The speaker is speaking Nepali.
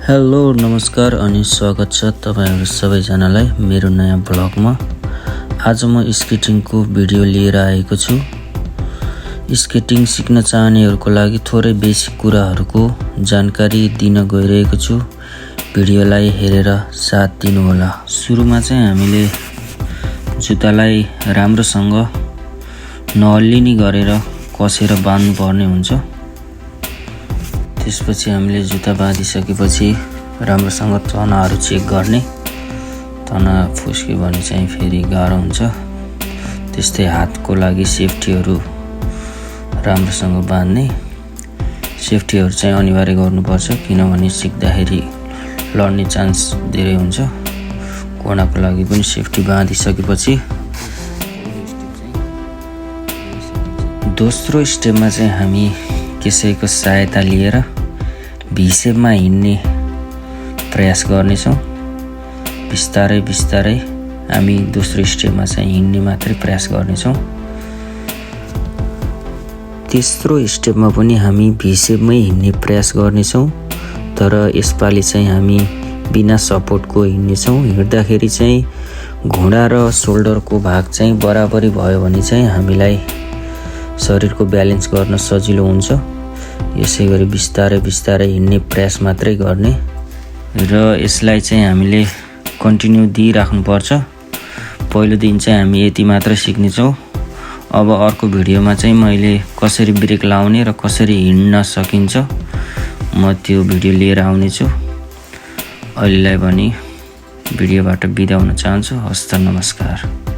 हेलो नमस्कार अनि स्वागत छ तपाईहरु सबैजनालाई मेरो नयाँ ब्लगमा। आज म स्केटिङको भिडियो लिएर आएको छु। स्केटिङ सिक्न चाहनेहरुको लागि थोरै बेसिक कुराहरुको जानकारी दिन गइरहेको छु। भिडियोलाई हेरेर साथ दिनु होला। सुरुमा चाहिँ हामीले जुत्तालाई राम्रोसँग नहल्लिने गरेर कसेर बान्नु पर्ने हुन्छ। त्यसपछि हामीले जुत्ता बाँधिसकेपछि राम्रोसँग तनाहरु चेक गर्ने। तना फुस्क्यो भने चाहिँ फेरि गाह्रो हुन्छ। त्यस्तै हातको लागि सेफ्टीहरु राम्रोसँग बान्ने। सेफ्टीहरु चाहिँ अनिवार्य गर्नुपर्छ किनभने सिक्दाखेरि लड्ने चान्स धेरै हुन्छ। कोणाको लागि पनि सेफ्टी बाँधिसकेपछि दोस्रो स्टेपमा चाहिँ हामी कसैको सहायता लिएर भी शेपमा हिड्ने प्रयास गर्नेछौं। बिस्तारै बिस्तारै हामी दोस्रो स्टेपमा चाहिँ हिड्ने मात्रै प्रयास गर्नेछौं। तेस्रो स्टेपमा पनि हामी भी शेपमै हिड्ने प्रयास गर्नेछौं, तर यसपालि चाहिँ हामी बिना सपोर्टको हिड्नेछौं। हिड्दाखेरि चाहिँ घुँडा र शोल्डरको भाग चाहिँ बराबरी भयो भने चाहिँ हामीलाई शरीरको ब्यालेन्स गर्न सजिलो हुन्छ। यसैगरी बिस्तारै बिस्तारै हिड्ने प्रयास मात्रै गर्ने र यसलाई चाहिँ हामीले कन्टिन्यू दिइराख्नु पर्छ। पहिलो दिन चाहिँ हामी यति मात्र सिक्ने छौं। अब अर्को भिडियोमा चाहिँ मैले कसरी ब्रेक लाउने र कसरी हिड्न सकिन्छ म त्यो भिडियो लिएर आउने छु। अहिलेलाई भने भिडियोबाट बिदा हुन चाहन्छु। हस्त नमस्कार।